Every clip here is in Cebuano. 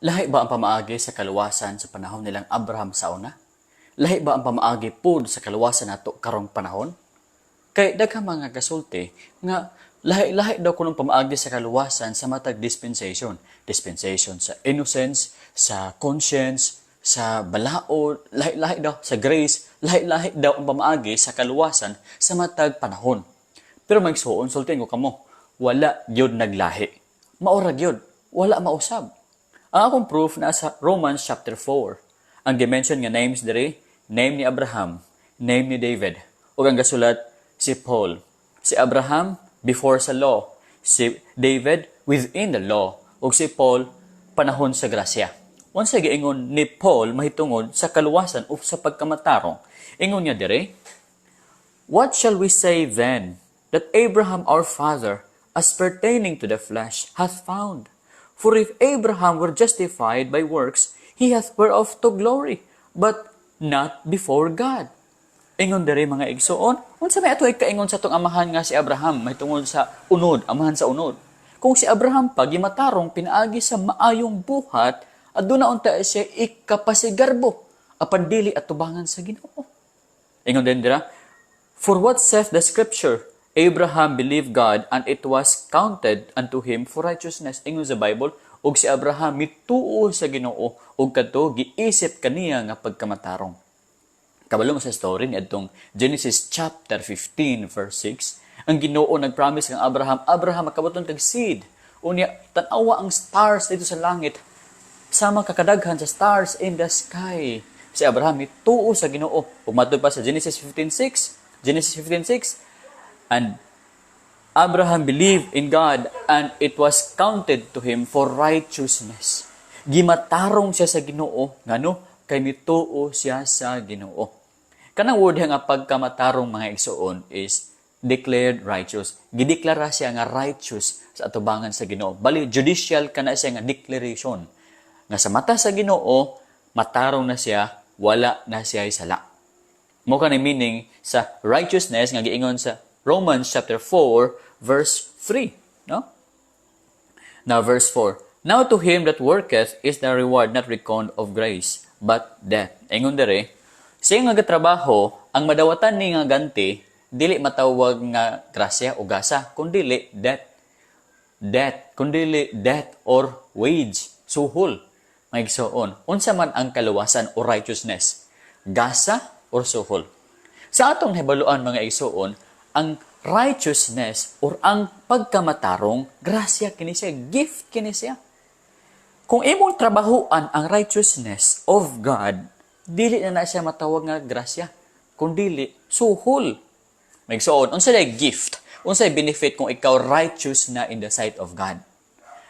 Lahi ba ang pamaagi sa kaluwasan sa panahon nilang Abraham sa una? Lahi ba ang pamaagi pod sa kaluwasan nato karong panahon? Kay daghang mga gasulti nga lahi-lahi daw kunong pamaagi sa kaluwasan sa matag dispensation. Dispensation sa innocence, sa conscience, sa balaod, lahi-lahi daw sa grace, lahi-lahi daw ang pamaagi sa kaluwasan sa matag panahon. Pero magsuon, sultihan ko kamo, wala gyud naglahi. Maura gyud, wala mausab. Ang akong proof naa sa Romans chapter 4. Ang gi-mention nga names diri, name ni Abraham, name ni David, ug ang gasulat si Paul. Si Abraham before sa law, si David within the law, ug si Paul panahon sa grasya. Unsa giingon ni Paul mahitungod sa kaluwasan o sa pagkamatarong? Ingon niya diri, "What shall we say then that Abraham our father, as pertaining to the flesh, hath found? For if Abraham were justified by works, he hath whereof to glory, but not before God." Ingon diri, mga igsoon, unsa may ato ikaingon sa atong amahan nga si Abraham mahitungod sa unod, amahan sa unod? Kung si Abraham pa gimatarong pinaagi sa maayong buhat, aduna unta siya ikapasigarbo apan dili atubangan sa Ginoo. Ingon din dira, "For what saith the scripture? Abraham believed God and it was counted unto him for righteousness." Ingon sa Bible, ug si Abraham mituo sa Ginoo ug kadto giisip kaniya nga pagkamatarong. Kabalo mo sa story ni adtong Genesis chapter 15 verse 6, ang Ginoo nagpromise kang Abraham, "Abraham, makabuton kag seed. Unya tan-awa ang stars dito sa langit, sama kakadaghan sa stars in the sky." Si Abraham mituo sa Ginoo. Ug matud pa sa Genesis 15:6, Genesis 15:6, "And Abraham believed in God and it was counted to him for righteousness." Gimatarong siya sa Ginoo ngano kay mituo siya sa Ginoo. Kanang word nga pagkamatarong, mga igsoon, is declared righteous. Gideklara siya nga righteous sa atubangan sa Ginoo. Bali judicial kana siya nga declaration. Nga sa mata sa Ginoo, matarong na siya, wala na siya sala. Mao kani meaning sa righteousness nga giingon sa Romans chapter 4 verse 3, no? Now verse 4. "Now to him that worketh is the reward not reckoned of grace, but debt." Ingon diri, siya nga gatrabaho, ang madawatan ni nga ganti dili matawag nga grasya o gasa, kundili debt. Debt, kundili debt or wage, suhol. Mga igsoon, unsa man ang kaluwasan o righteousness? Gasa or suhol? Sa atong nahibaluan, mga igsoon, ang righteousness or ang pagkamatarong, grasya kini siya, gift kini siya. Kung imong trabahuan ang righteousness of God, dili na na siya matawag nga grasya, kundili suhol. Mga igsoon, unsa day gift? Unsay benefit kung ikaw righteous na in the sight of God?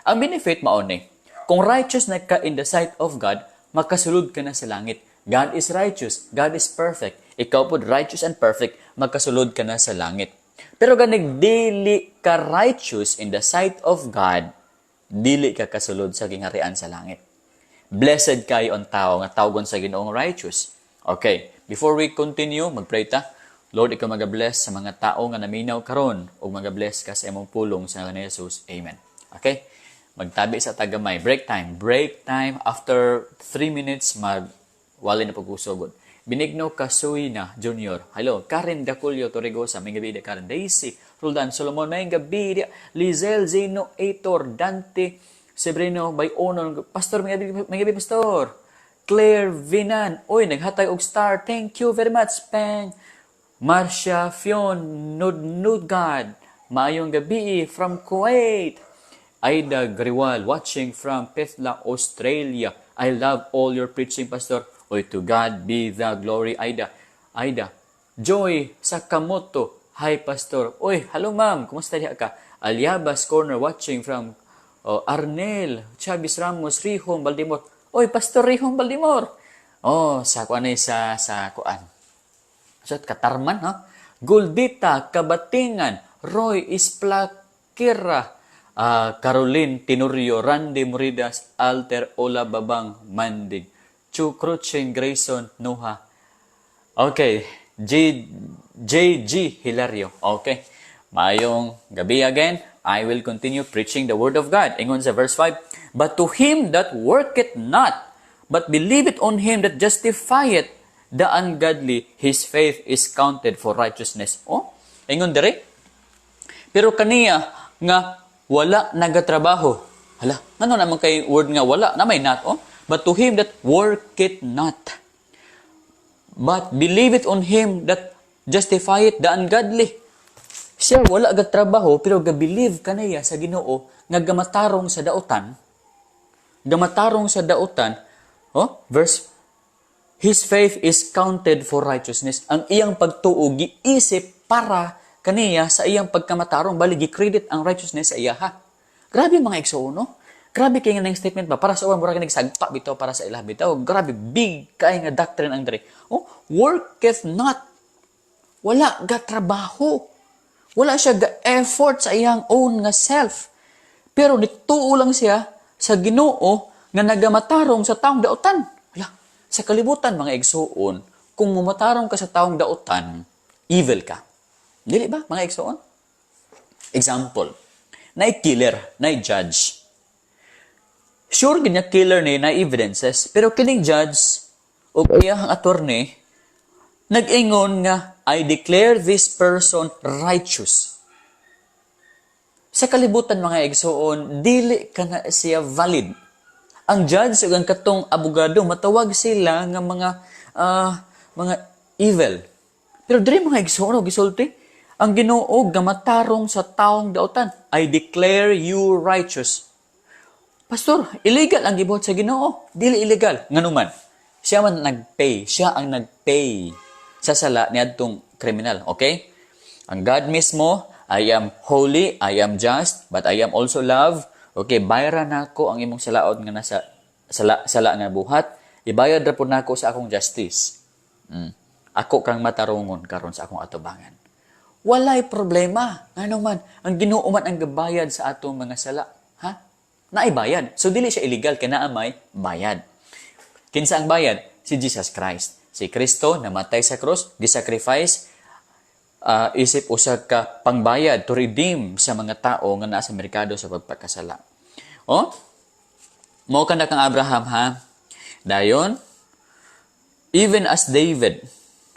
Ang benefit mao ni, kung righteous na ka in the sight of God, makasulod ka na sa langit. God is righteous, God is perfect. Ikaw pod righteous and perfect, makasulod ka na sa langit. Pero ganig dili ka righteous in the sight of God, dili ka kasulod sa gingharian sa langit. Blessed kayo ang tao nga tawgon sa Ginoong righteous. Okay, before we continue, magpray ta. Lord, ikaw magabless sa mga tao nga naminaw karon ug magabless ka sa imong pulong sa ngalan ni Jesus. Amen. Okay? Magtabi sa ta gamay. Break time. Break time. After 3 minutes, mag wali na pagkusugod. Benigno Casuina Jr. Hello. Karen Daculio Torregosa. May gabi Karen. Daisy Roldan Solomon. May gabi. Lizelle Zeno Aitor. Dante Sebrino Bayonon. Pastor, may gabi, Pastor. Claire Vinan. Uy, naghatag og star. Thank you very much, Peng. Marcia Fion Nudnudgad. Maayong gabi from Kuwait. Aida Griwal watching from Pethla, Australia. I love all your preaching, Pastor. Oy, to God be the glory, Aida. Aida. Joy Sakamoto. Hi, Pastor. Oy, hello, ma'am. Kumusta diha ka? Aliabas Corner watching from, oh, Arnel, Chavez Ramos, Rihong Baldimor. Oy, Pastor Rihong Baldimor. Oh, sa kuan ay sa kuan. So, Katarman, ha? Guldita, Kabatingan, Roy Isplakira, Caroline Tenorio, Randy Moridas, Alter Ola Babang Mandig, Chu Cruchin Grayson Noha. Okay, J JG Hilario. Okay. Maayong gabi again. I will continue preaching the word of God. Ingon sa verse 5, But to him that worketh not, but believeth on him that justifieth the ungodly, his faith is counted for righteousness. Oh, ingon dire. Pero kaniya nga wala nagatrabaho. Hala, ano naman kay word nga wala? Na may not, oh. But to him that worketh not, but believeth on him that justifieth the ungodly. Siya wala gatrabaho pero ga-believe kaniya sa Ginoo nga gamatarong sa dautan. Gamatarong sa dautan. Oh, verse. His faith is counted for righteousness. Ang iyang pagtuo giisip para kaniya sa iyang pagkamatarong, bali gi-credit ang righteousness sa iyaha. Grabe, mga igsoon, no? Grabe kay nga statement ba para sa uwan, mura kay nagsagpa bitaw para sa ilah bitaw. Grabe big kay nga doctrine ang diri. Oh, worketh not. Wala ga trabaho. Wala siya ga effort sa iyang own nga self. Pero nituo lang siya sa Ginoo nga nagamatarong sa taong dautan. Hala, sa kalibutan, mga igsuon, kung mumatarong ka sa taong dautan, evil ka. Dili ba, mga igsuon? Example, naay killer, naay judge. Sure gid nga killer ni na evidences, pero kining judge ug iyang attorney nag-ingon nga, "I declare this person righteous." Sa kalibutan, mga igsuon, dili ka na siya valid. Ang judge ug ang katong abogado, matawag sila nga mga evil. Pero diri, mga igsuon, og gisulti, ang Ginoo gamatarong sa taong dautan. "I declare you righteous." Pastor, illegal ang gibuhat sa Ginoo. Dili illegal. Nganuman, siya man nagpay, siya ang nagpay sa sala niadtong kriminal, okay? Ang God mismo, "I am holy, I am just, but I am also love." Okay, bayaran nako ang imong salaod nga nasa sala, sala nga buhat. Ibayad ra pud nako sa akong justice. Ako kang matarungon karon sa akong atubangan. Walay problema. Ano man, ang Ginoo man ang gabayad sa atong mga sala. Ha? Naibayad. So dili siya illegal kay naa may bayad. Kinsa ang bayad? Si Jesus Christ. Si Kristo namatay sa krus, gisacrifice isip usa ka pangbayad to redeem sa mga tao nga naa sa merkado sa pagpakasala. Oh? Mao ka na kang Abraham, ha. Dayon, even as David,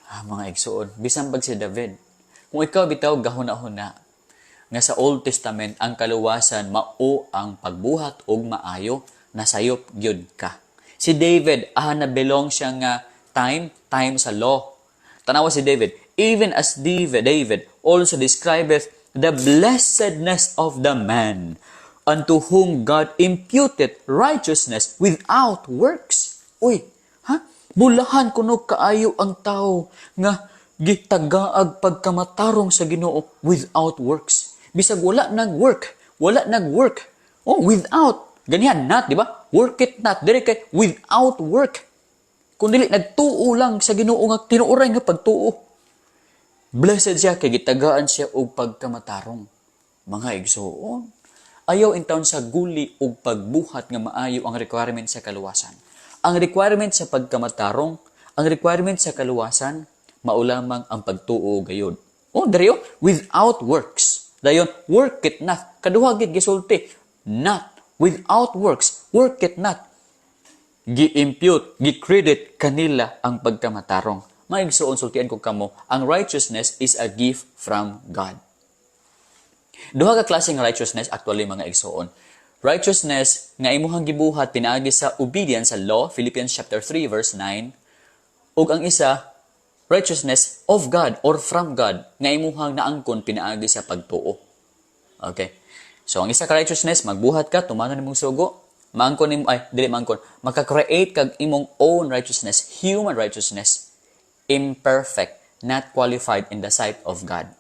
ah, mga igsuon, bisan pag si David. Kung ikaw bitaw gahuna-huna nga sa Old Testament ang kaluwasan mao ang pagbuhat og maayo, nasayop gyud ka. Si David, ah, na belong siya nga time, time sa law. Tanawa si David, even as David also describeth the blessedness of the man unto whom God imputed righteousness without works. Uy, ha? Bulahan kuno kaayo ang tao nga gitagaag pagkamatarong sa Ginoo without works. Bisag wala nag-work, wala nag-work. Oh, without. Ganyan, not, di ba? Work it not. Diri kay without work. Kung dili nagtuo lang sa Ginoo nga tinuoray nga pagtuo. Blessed siya kay gitagaan siya og pagkamatarong. Mga igsuon, ayaw intawon sa guli og pagbuhat nga maayo ang requirement sa kaluwasan. Ang requirement sa pagkamatarong, ang requirement sa kaluwasan, mao lamang ang pagtuo gayod. Oh, diri oh, without works. Dayon, work it not. Kaduha gid gisulti, not without works, work it not. Gi-impute, gi-credit kanila ang pagkamatarong. Mga igsuon, sultian ko kamo, ang righteousness is a gift from God. Duha ka klaseng righteousness actually, mga igsuon. Righteousness nga imuhang gibuhat pinaagi sa obedience sa law, Philippians chapter 3 verse 9, ug ang isa, righteousness of God or from God nga imuhang naangkon pinaagi sa pagtuo. Okay. So ang isa ka righteousness, magbuhat ka, tumanon nimong sugo, maangkon nimo, ay dili maangkon, maka-create kag imong own righteousness, human righteousness, imperfect, not qualified in the sight of God.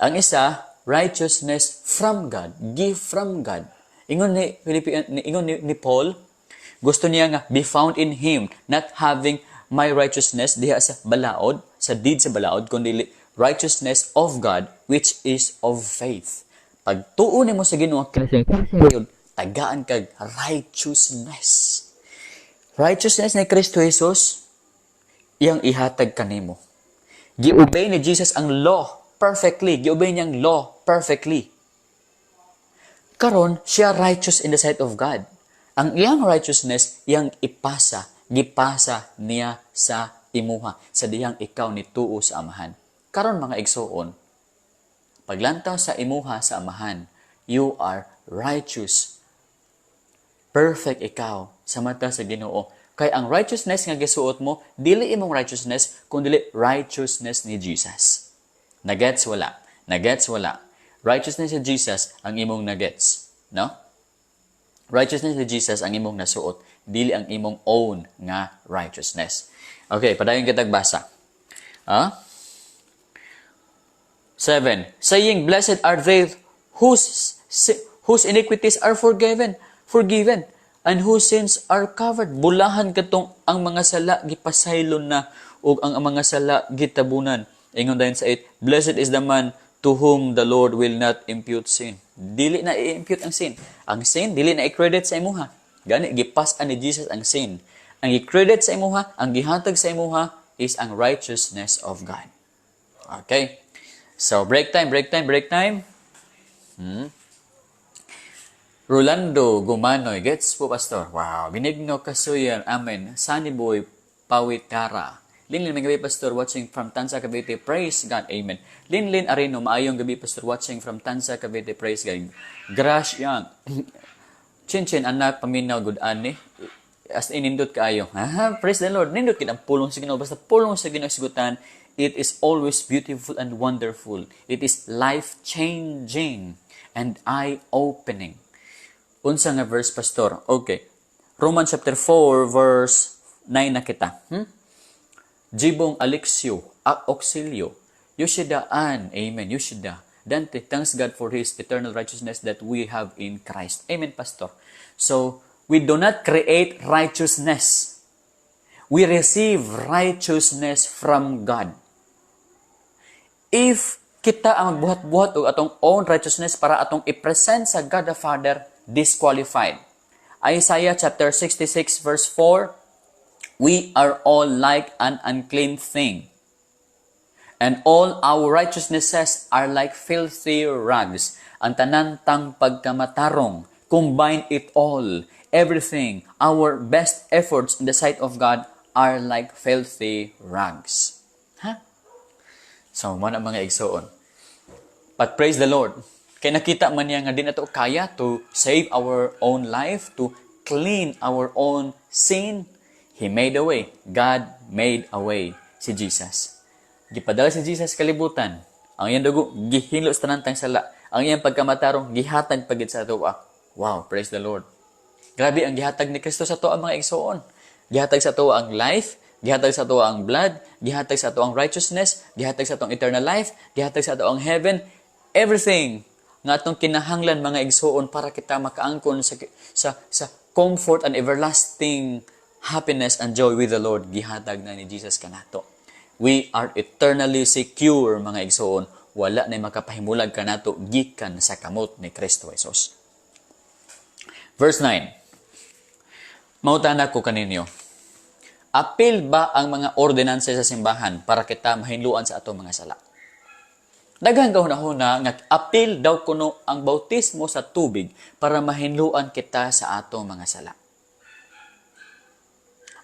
Ang isa, righteousness from God, gift from God. Ingon ni Philippian, ingon ni Paul, gusto niya nga be found in him, not having my righteousness diha sa balaod, sa deed sa balaod, kundi righteousness of God which is of faith. Pagtuo nimo sa Ginoo, tagaan kag righteousness. Righteousness ni Kristo Jesus iyang ihatag kanimo. Gi-obey ni Jesus ang law perfectly. Gi-obey niyang law perfectly. Karon siya righteous in the sight of God. Ang iyang righteousness, iyang ipasa, gipasa niya sa imuha sa dihang ikaw nituo sa Amahan. Karon, mga igsuon, paglantaw sa imuha sa Amahan, you are righteous. Perfect ikaw sa mata sa Ginoo. Kay ang righteousness nga gisuot mo, dili imong righteousness, kundi righteousness ni Jesus. Nagets wala? Nagets wala? Righteousness ni Jesus ang imong nagets, no? Righteousness ni Jesus ang imong nasuot, dili ang imong own nga righteousness. Okay, padayon kitag basa. Ah? 7. Saying, "Blessed are they whose iniquities are forgiven, and whose sins are covered." Bulahan katong ang mga sala gipasaylon na ug ang mga sala gitabunan. Ingon dayon sa 8, "Blessed is the man to whom the Lord will not impute sin." Dili na i-impute ang sin. Ang sin, dili na i-credit sa imuha. Gani, gipas-an ni Jesus ang sin. Ang i-credit sa imuha, ang gihatag sa imuha, is ang righteousness of God. Okay? So, break time, break time, break time. Rolando Gumanoy, gets po, Pastor. Wow, Benigno Kasuyan, amen. Sunny Boy Pawitara. Linlin, may gabi, Pastor, watching from Tanza, Cavite. Praise God, amen. Linlin Areno, maayong gabi, Pastor, watching from Tanza, Cavite. Praise God. Gracian. Chin Chin, anak, paminaw, good ani. As in, nindot kaayo. Ha? Praise the Lord. Nindot kid ang pulong sa Ginoo. Basta pulong sa Ginoo sigutan, it is always beautiful and wonderful. It is life-changing and eye-opening. Unsa nga verse, Pastor? Okay. Romans chapter 4, verse 9 na kita. Jibong Alexio, Auxilio, Yoshida Ann, amen, Yoshida. Dante, thanks God for His eternal righteousness that we have in Christ. Amen, Pastor. So, we do not create righteousness. We receive righteousness from God. If kita ang magbuhat-buhat og atong own righteousness para atong i-present sa God the Father, disqualified. Isaiah chapter 66 verse 4, "We are all like an unclean thing, and all our righteousnesses are like filthy rags." Ang tanan tang pagkamatarong, combine it all, everything, our best efforts in the sight of God are like filthy rags. Ha? So, mao na, mga igsoon. But praise the Lord. Kay nakita man niya nga di nato kaya to save our own life, to clean our own sin. He made a way. God made a way. Si Jesus. Gipadala si Jesus kalibutan. Ang iyang dugo, gihinlo sa tanan tang sala. Ang iyang pagkamatarong, gihatag pa gid sa atoa. Wow, praise the Lord. Grabe ang gihatag ni Kristo sa atoa, mga igsoon. Gihatag sa atoa ang life, gihatag sa atoa ang blood, gihatag sa ato ang righteousness, gihatag sa ato ang eternal life, gihatag sa ato ang heaven, everything nga atong kinahanglan, mga igsoon, para kita makaangkon sa comfort and everlasting happiness and joy with the Lord, gihatag na ni Jesus kanato. We are eternally secure, mga igsoon. Wala na makapahimulag kanato gikan sa kamot ni Kristo Jesus. Verse 9. Mangutana ko kaninyo. Apil ba ang mga ordinansa sa simbahan para kita mahinluan sa atong mga sala? Daghan kahuna-huna nga apil daw kuno ang bautismo sa tubig para mahinluan kita sa atong mga sala.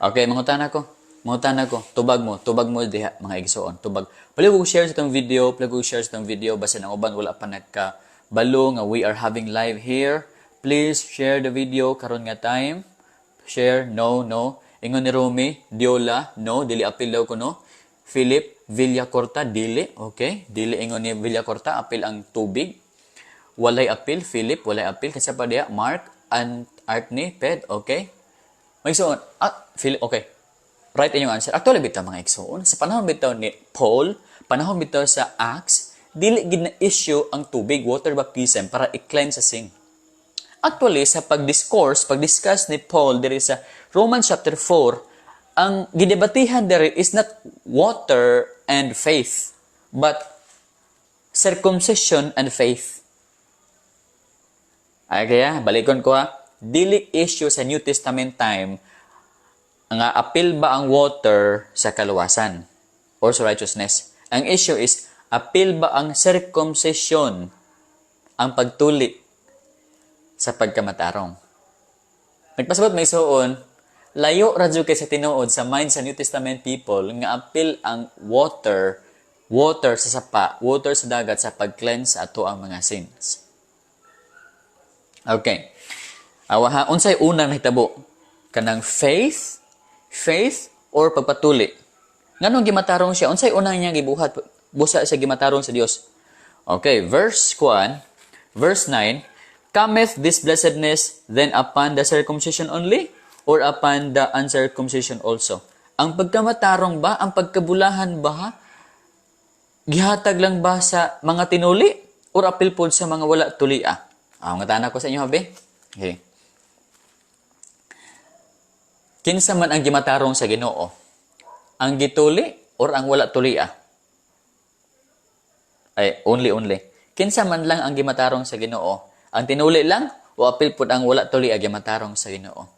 Okay, mangutana ko. Mangutana ko. Tubag mo diha, mga igsoon. Tubag. Pwede ko share sa itong video, pwede ko share sa itong video basta ang uban wala pa nagkabalo nga we are having live here. Please share the video karon nga time. Share, no, no. Ingon ni Romy, Diola, no, dili apil daw kuno. Philip Villacorta, dili, okay. Dili, ingon ni Villacorta, apil ang tubig. Walay apil, Philip, walay apil. Kasi pa diya, Mark, and Artney, Ped, okay. May igsoon, ah, Philip, okay. Right inyong answer. Actually, bitaw, mga igsoon, sa panahon bitaw ni Paul, panahon bitaw sa Acts, dili gid na issue ang tubig, water baptism, para i-cleanse sa sin. Actually, sa pag-discourse, pag-discuss ni Paul diri sa Romans chapter 4, ang gidebatihan diri is not water and faith, but circumcision and faith. Ay, kaya, balikon ko ha. Dili issue sa New Testament time nga apil ba ang water sa kaluwasan or sa righteousness. Ang issue is, apil ba ang circumcision, ang pagtuli sa pagkamatarong? Nagpasabot, mga igsoon, layo ra jud kay sa tinuod sa mind sa New Testament people nga apil ang water, water sa sapa, water sa dagat sa pag-cleanse ato ang mga sins. Okay. Awa ha, unsay unang nahitabo? Kanang faith, faith or pagpatuli? Nganong gimatarong siya? Unsay unang niya gibuhat? Busa siya gimatarong sa Dios. Okay, verse 1, verse 9, "Cometh this blessedness then upon the circumcision only or upon the uncircumcision also?" Ang pagkamatarong ba, ang pagkabulahan ba, gihatag lang ba sa mga tinuli or apil pod sa mga wala tulia? Ah, nga ko sa inyo, habi. Okay. Kinsa man ang gimatarong sa Ginoo? Ang gituli or ang wala tulia? Ay, only, only. Kinsa man lang ang gimatarong sa Ginoo? Ang tinuli lang o apil pud ang wala tulia gimatarong sa Ginoo?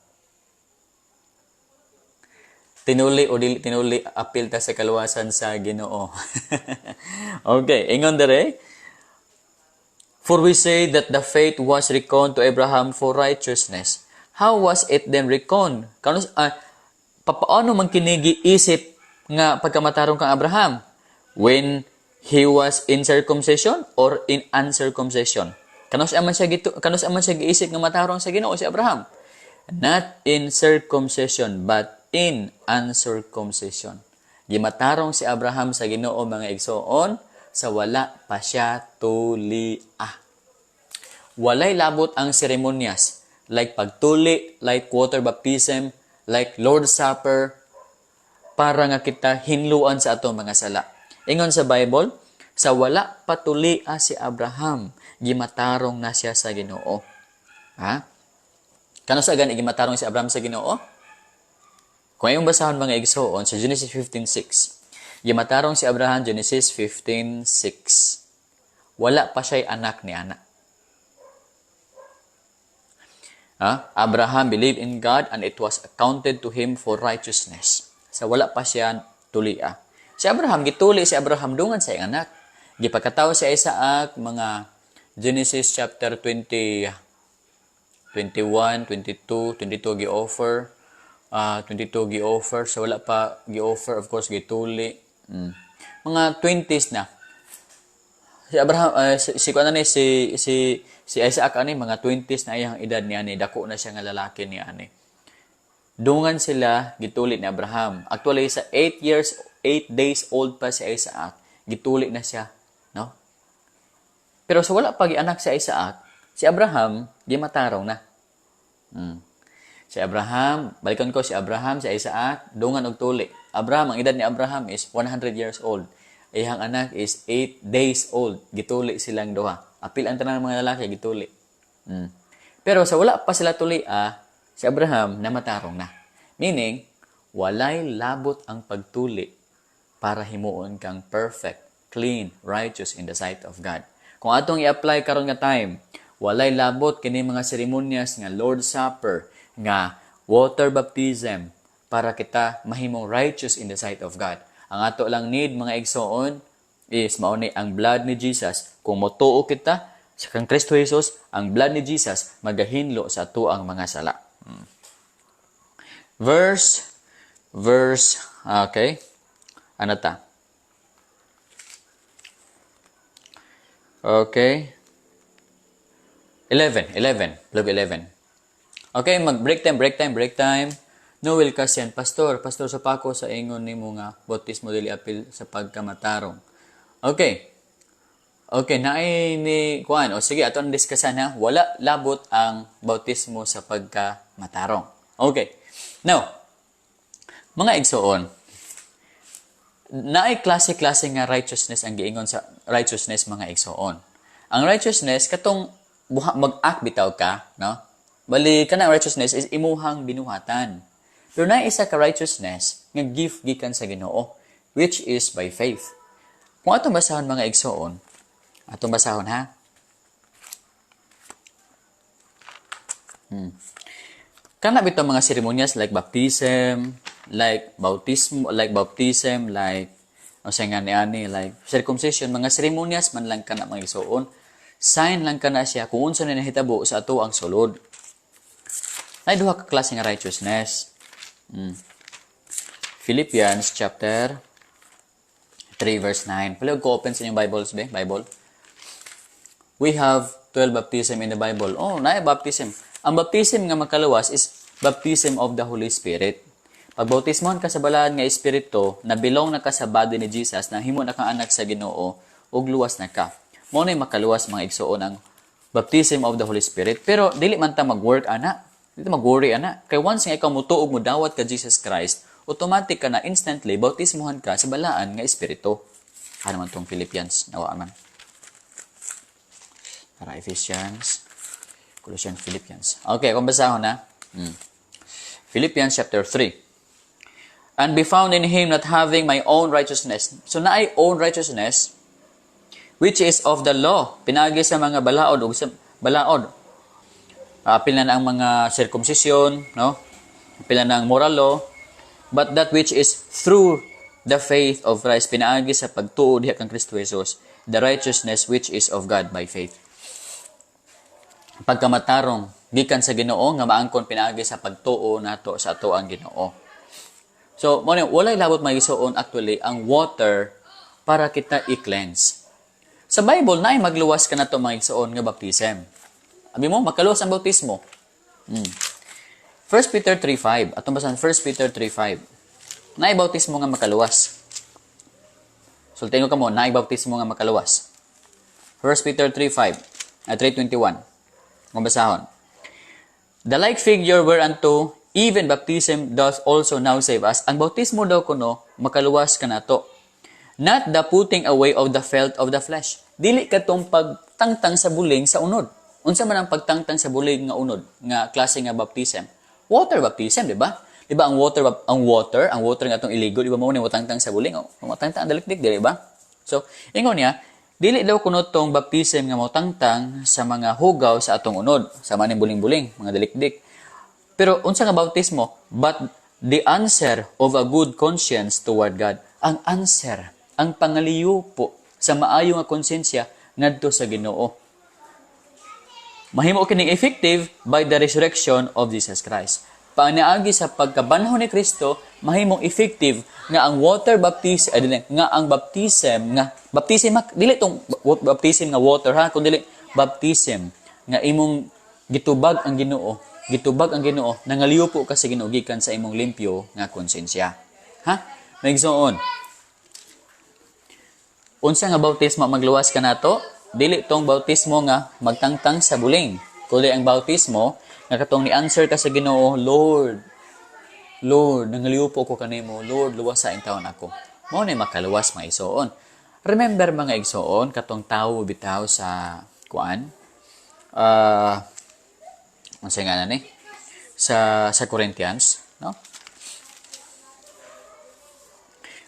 Tinuli o dili tinuli, apil ta sa kaluwasan sa Ginoo. Okay, ingon dere. "For we say that the faith was reckoned to Abraham for righteousness. How was it then reckoned?" Kano, papaano man kini giisip nga pagkamatarong kang Abraham? When he was in circumcision or in uncircumcision? Kanus man siya giisip nga matarong sa Ginoo si Abraham? Not in circumcision but in uncircumcision. Gimatarong si Abraham sa Ginoo, mga igsoon, sa wala pa siya tulia. Walay labot ang seremonyas like pagtuli, like water baptism, like Lord's Supper, para nga kita hinluan sa atong mga sala. Ingon sa Bible, sa wala pa tulia si Abraham, gimatarong na siya sa Ginoo. Ha? Kanus-a gani gimatarong si Abraham sa Ginoo? Kung iyong basahon, mga igsoon, sa Genesis 15:6. Gimatarong si Abraham Genesis 15:6. Wala pa siya'y anak ni anak. Ha? "Abraham believed in God and it was accounted to him for righteousness." Sa wala pa siya tulia. Si Abraham, gituli si Abraham dungan sa iyang anak. Gipakatawo si Isaac mga Genesis chapter 20, 21, 22, 22 gi-offer. 22 gi-offer. So wala pa gi-offer, of course, gituli. Mga 20s na. Si Abraham, si kuan ni si si si Isaac ani mga 20s na iyang edad niya ni, dako na siya nga lalaki ni ani. Dungan sila gituli ni Abraham. Actually, sa 8 years 8 days old pa si Isaac, gituli na siya, no? Pero sa wala pa gianak si Isaac, si Abraham gimatarong na. Si Abraham, balikan ko si Abraham, si Isaac, dungan og tuli. Abraham, ang edad ni Abraham is 100 years old. Iyang anak is 8 days old. Gituli silang duha. Apil ang tanan mga lalaki, gituli. Pero sa wala pa sila tuli, si Abraham namatarong na. Meaning, walay labot ang pagtuli para himuon kang perfect, clean, righteous in the sight of God. Kung atong i-apply karon nga time, walay labot kini mga seremonyas nga Lord's Supper, nga water baptism para kita mahimong righteous in the sight of God. Ang ato lang need, mga igsoon, is mao ni ang blood ni Jesus. Kung motuo kita sa kang Kristo Jesus, ang blood ni Jesus magahinlo sa ato ang mga sala. Verse, okay. Ano ta? Okay. 11, 11, Luke 11. Okay, mag-break time, break time, break time. Noel Kasian, "Pastor, Pastor sa pako sa ingon nimo nga bautismo dili apil sa pagkamatarong." Okay. Okay, naay ni kuan. O sige, ato ang diskusan ha. Wala labot ang bautismo sa pagkamatarong. Okay. Now, mga igsoon, naay klase-klase nga righteousness ang giingon sa righteousness, mga igsoon. Ang righteousness katong buha mag-act bitaw ka, no? Bali kanang righteousness is imuhang binuhatan. Pero naa isa ka righteousness nga gift gikan sa Ginoo, which is by faith. Kung atong basahon, mga igsoon, atong basahon ha. Kana bitaw mga seremonyas like baptism, like bautismo, like baptism, like o sa nga ni ani, like circumcision, mga seremonyas man lang kana, mga igsoon. Sign lang kana siya kung unsa na nahitabo sa ato ang sulod. Nay duha ka klase nga righteousness. Philippians chapter 3 verse 9. Palihog ko open sa inyong Bibles, be? Bible. We have 12 baptism in the Bible. Oh, naay baptism. Ang baptism nga makaluwas is baptism of the Holy Spirit. Pag bautismohan ka sa balaan nga espiritu, na belong na ka sa body ni Jesus, na himo na kang anak sa Ginoo, ug luwas na ka. Mao na makaluwas, mga igsuon, ang baptism of the Holy Spirit. Pero dili man ta mag-work ana. Dili ta mag-worry ana. Kay once nga ikaw motuo, mo dawat ka Jesus Christ, automatic ka na, instantly bautismohan ka sa balaan nga espiritu. Ano man tong Philippians? Nawa man. Para Ephesians, Colossians, Philippians. Okay, kung basahon na. Philippians chapter 3. "And be found in Him, not having my own righteousness." So naay own righteousness which is of the law. Pinagi sa mga balaod ug sa balaod. Apil na ang mga circumcision, no? Apil na ang moral law, but that which is through the faith of Christ, pinaagi sa pagtuo diha kang Kristo Jesus, the righteousness which is of God by faith. Pagkamatarong gikan sa Ginoo nga maangkon pinaagi sa pagtuo nato sa ato ang Ginoo. So, mo walay labot, mga igsuon, actually ang water para kita i-cleanse. Sa Bible, naay magluwas ka nato, mga igsuon, nga baptism. Abi mo, makaluwas ang bautismo. 1 Peter 3.5. Atong basahan 1 Peter 3.5. Naay bautismo nga makaluwas. Sultihin ko kamo, naay bautismo nga makaluwas. 1 Peter 3.5 at 3.21. Kung basahon. "The like figure whereunto even baptism doth also now save us." Ang bautismo daw kuno makaluwas ka nato. "Not the putting away of the filth of the flesh." Dili katong pagtangtang sa buling sa unod. Unsa man ang pagtangtang sa buling nga unod nga klase nga baptism? Water baptism, di ba? Di ba ang water nga atong iligo, di ba mao ni motangtang sa buling? Oh, motangtang ang dalikdik, di ba? So, ingon niya, dili daw kuno tong baptism nga motangtang sa mga hugaw sa atong unod, sa maning buling-buling, mga dalikdik. Pero unsa nga bautismo? "But the answer of a good conscience toward God." Ang answer, ang pangaliyo sa maayo nga konsensya ngadto sa Ginoo. Mahimo kining effective by the resurrection of Jesus Christ. Panaagi sa pagkabanhaw ni Kristo, mahimong effective nga ang water baptism, ay, dili, nga ang baptism nga baptism dili tong baptism nga water ha, kundi baptism nga imong gitubag ang Ginoo, gitubag ang Ginoo, nangaliyo po ka sa Ginoo gikan sa imong limpyo nga konsensya. Ha? Mga igsoon. Unsa nga bautismo magluwas ka nato? Dili tong bautismo nga magtangtang sa buling. Kundi ang bautismo nga katong ni answer ka sa Ginoo, "Lord, Lord, nangaliyo po ko kanimo, Lord, luwasa intawon ako." Mao ni makaluwas, mga igsoon. Remember, mga igsoon, katong tawo bitaw sa kuan? Unsa nga na ni? Sa Corinthians, no?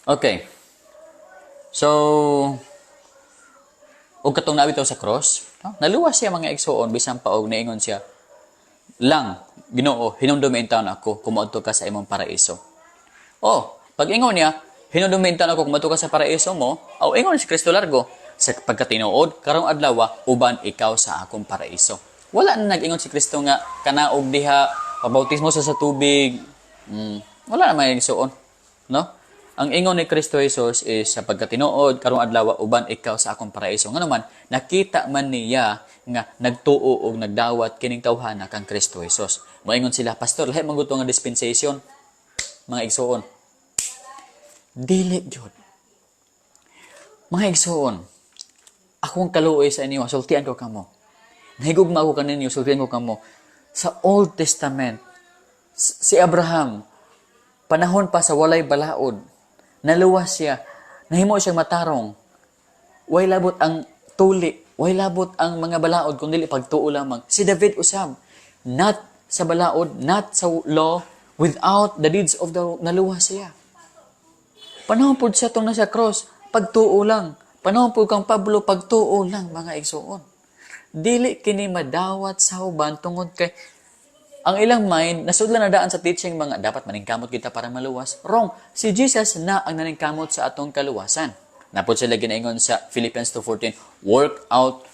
Okay. So, ug katong naa bitaw sa cross, no? Naluwas siya, mga igsuon, bisan pa og niingon siya lang, "Ginoo, hinumdumi intawon ako kung moadto ka sa imong paraiso." Oh, pag ingon niya, "Hinumdumi intawon ako kung moadto ka sa paraiso mo," aw ingon si Kristo largo, "Sa pagkatinuod, karong adlaw uban ikaw sa akong paraiso." Wala na nag-ingon si Kristo nga kanaog diha, pabautismo sa tubig. Wala na may igsuon, no? Ang ingon ni Kristo Jesus is, "Sa pagkatinuod, karong adlaw uban ikaw sa akong paraiso." Ngano man, nakita man niya nga nagtuo og nagdawat kining tawhana kang Kristo Jesus. Moingon sila, "Pastor, lahi man nga dispensation, mga igsuon." Dili gyud. Mga igsuon, akong kaluoy sa inyo, sultian ko kamo. Nahigugma ako kaninyo, sultian ko kamo. Sa Old Testament, si Abraham, panahon pa sa walay balaod, naluwas siya, nahimo siyang matarong. Way labot ang tuli, way labot ang mga balaod, kung dili pagtuo lamang. Si David usab, not sa balaod, not sa law, without the deeds of the law, naluwas siya. Panahon po siya itong nasa cross, pagtuo lang. Panahon po kang Pablo, pagtuo lang, mga igsuon. Dili kini madawat sa uban tungod kay ang ilang mind, nasudlan na daan sa teaching mga dapat maningkamot kita para maluwas. Wrong. Si Jesus na ang naningkamot sa atong kaluwasan. Napod sila ginaingon sa Philippians 2.14, work out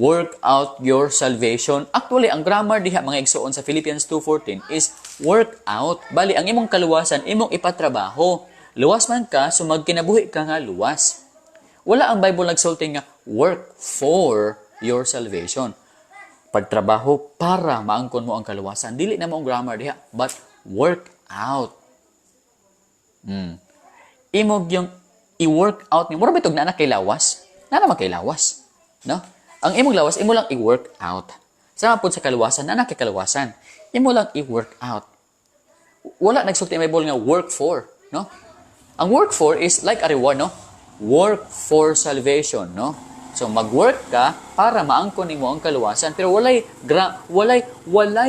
Work out your salvation. Actually, ang grammar diha, mga igsoon, sa Philippians 2:14 is work out. Bali, ang imong kaluwasan, imong ipatrabaho. Luwas man ka, so magkinabuhi ka nga luwas. Wala ang Bible nagsulti nga work for your salvation. Pagtrabaho para maangkon mo ang kaluwasan. Dili na mo ang grammar diha, but work out. Imong yung i-work out ni mura bitog na na kay lawas. Na naman kay lawas. No? Ang imong lawas, imo lang i-work out. Sama pod sa kaluwasan, na kay kaluwasan. Imo lang i-work out. Wala nagsulti ang Bible nga work for, no? Ang work for is like a reward, no? Work for salvation, no? So mag-work ka para maangkon nimo ang kaluwasan. Pero walay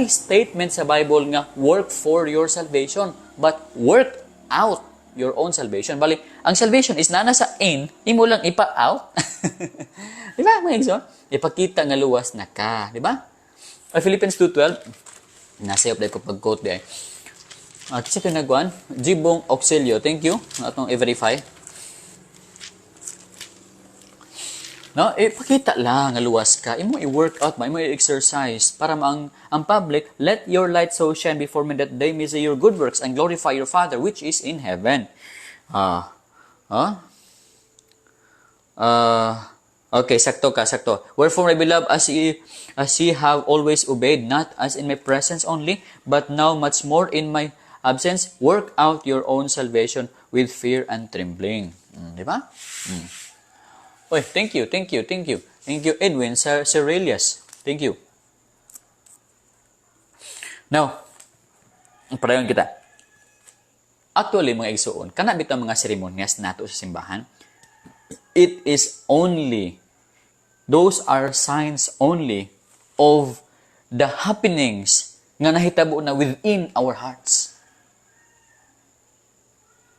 statement sa Bible nga work for your salvation, but work out your own salvation. Bali, ang salvation is naa na sa in, imo lang ipa-out. Di ba, mga igsoon? Ipakita nga luwas na ka, di ba? Ay, Philippians 2:12, nasayop dahil ko pag-quote di ay. Kasi ito nagwan, Jibong Auxilio, thank you, atong i-verify. No, ipakita lang nga luwas ka. Imo i-work out ba, imo i-exercise para ang public, let your light so shine before men that they may see your good works and glorify your Father which is in heaven. Okay, sakto ka, sakto. Wherefore, my beloved, as ye have always obeyed, not as in my presence only, but now much more in my absence, work out your own salvation with fear and trembling. Di ba? Oy, thank you, thank you, thank you. Thank you, Edwin Cerelius. Thank you. Now, padayon kita. Actually, mga igsuon, kana bitaw mga seremonyas nato sa simbahan, it is only, those are signs only of the happenings nga nahitabo na within our hearts.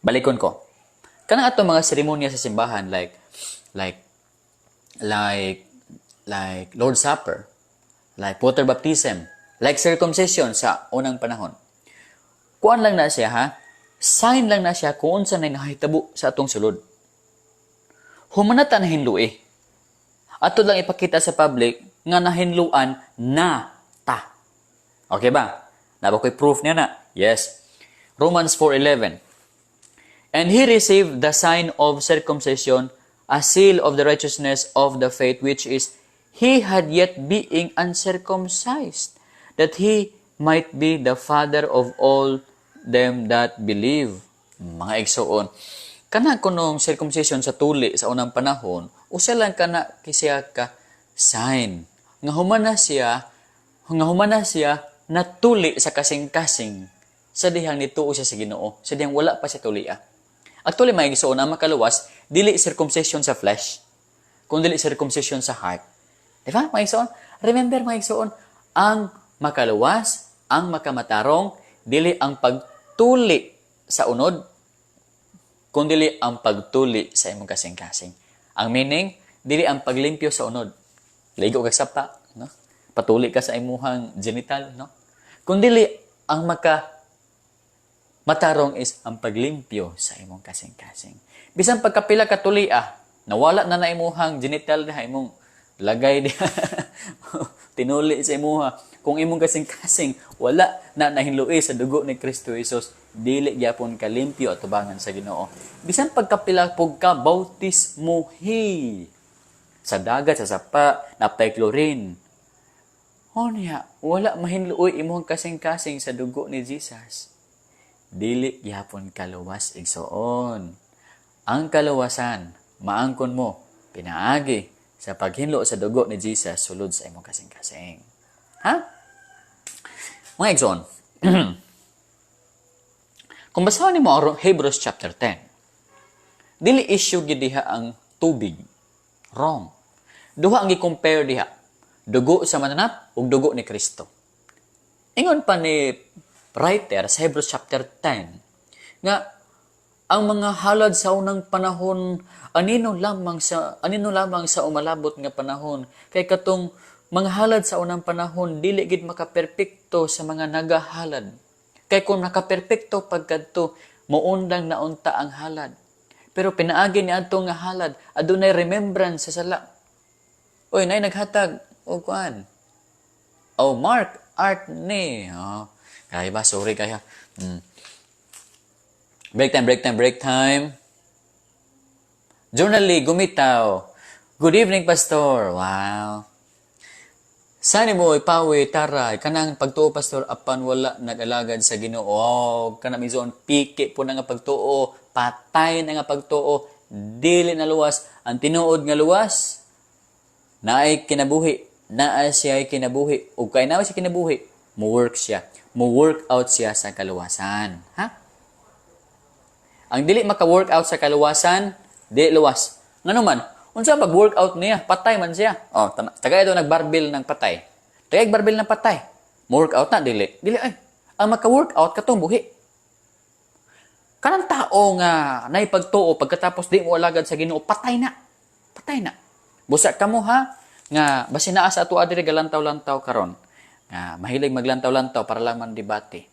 Balikon ko. Kanang ato mga seremonya sa simbahan like Lord's Supper, like water baptism, like circumcision sa unang panahon. Kuan lang na siya, ha? Sign lang na siya kung unsa na nahitabo sa atong sulod. Human na ta nahinlui. Ato lang ipakita sa public nga nahinluan na ta. Okay ba? Naa ba ko'y proof niya na? Yes. Romans 4:11. And he received the sign of circumcision, a seal of the righteousness of the faith, which is he had yet being uncircumcised, that he might be the father of all them that believe. Mga igsoon, kana kunong circumcision sa tuli sa unang panahon, usa lang kana siya ka sign nga human na siya natuli sa kasing-kasing sa dihang nituo siya sa Ginoo, sa dihang wala pa siya tulia. Actually, mga igsoon, ang makaluwas, dili circumcision sa flesh, kung dili circumcision sa heart. Di ba, mga igsoon? Remember, mga igsoon, ang makaluwas, ang makamatarong, dili ang pagtuli sa unod, kung dili ang pagtuli sa imong kasing-kasing. Ang meaning, dili ang paglimpyo sa unod. Ligo ka sapa, no? Patuli ka sa imuhang genital, no? Kung dili ang maka matarong is ang paglimpyo sa imong kasing-kasing. Bisan pagkapila ka tuli nawala na na imuhang genital diha, imong lagay diha, tinuli sa imuha. Kung imong kasing-kasing wala na nahinlui sa dugo ni Kristo Jesus, dili gyapon ka limpyo at tubangan sa Ginoo. Bisan pagkapila pug ka bautismohi sa dagat, sa sapa, napay chlorine. Onya, wala mahinluoy imong kasing-kasing sa dugo ni Jesus, dili gyapon kaluwas, igsoon. Ang kaluwasan, maangkon mo, pinaagi sa paghinlo sa dugo ni Jesus sulod sa imong kasing-kasing. Ha? Mga igsoon, kung basahon nimo ang Hebrews chapter 10, dili issue gid diha ang tubig. Wrong. Duha ang gi-compare diha. Dugo sa mananap ug dugo ni Kristo. Ingon pa ni writer sa Hebrews chapter 10 nga ang mga halad sa unang panahon anino lamang sa umalabot nga panahon, kay katong mga halad sa unang panahon dili gid makaperpekto sa mga nagahalad, kay kung nakaperpekto pagkadto, muundang na unta ang halad. Pero pinaagi ni adto nga halad, adunay remembrance sa sala. Oy, nay naghatag og kuan. Oh, Mark Art ni. Oh, kaya ba? Sorry kaya. Break time, break time, break time. Journally, gumitaw. Good evening, Pastor. Wow. Sani mo ipawi taray kanang pagtuo, Pastor, apan wala nag-alagad sa Ginoo. Oh, kanang mizon piki po na nga pagtuo, patay na nga pagtuo, dili na luwas. Ang tinuod nga luwas naay kinabuhi, naa siya kinabuhi ug kay naa siya kinabuhi, mo work siya, mo work out siya sa kaluwasan. Ha? Ang dili maka-work out sa kaluwasan, dili luwas. Ngano man? Unsa pag-workout niya? Patay man siya. Oh, tagay daw nagbarbil ng patay. Tagay barbil ng patay. Mo workout na dili? Dili ay. Ang maka-workout katong buhi. Kanang tao nga nay pagtuo pagkatapos di mo alagad sa Ginoo, patay na. Patay na. Busa kamo ha nga basin naa sa ato diri galantaw-lantaw karon. Nga mahilig maglantaw-lantaw para lang man debate.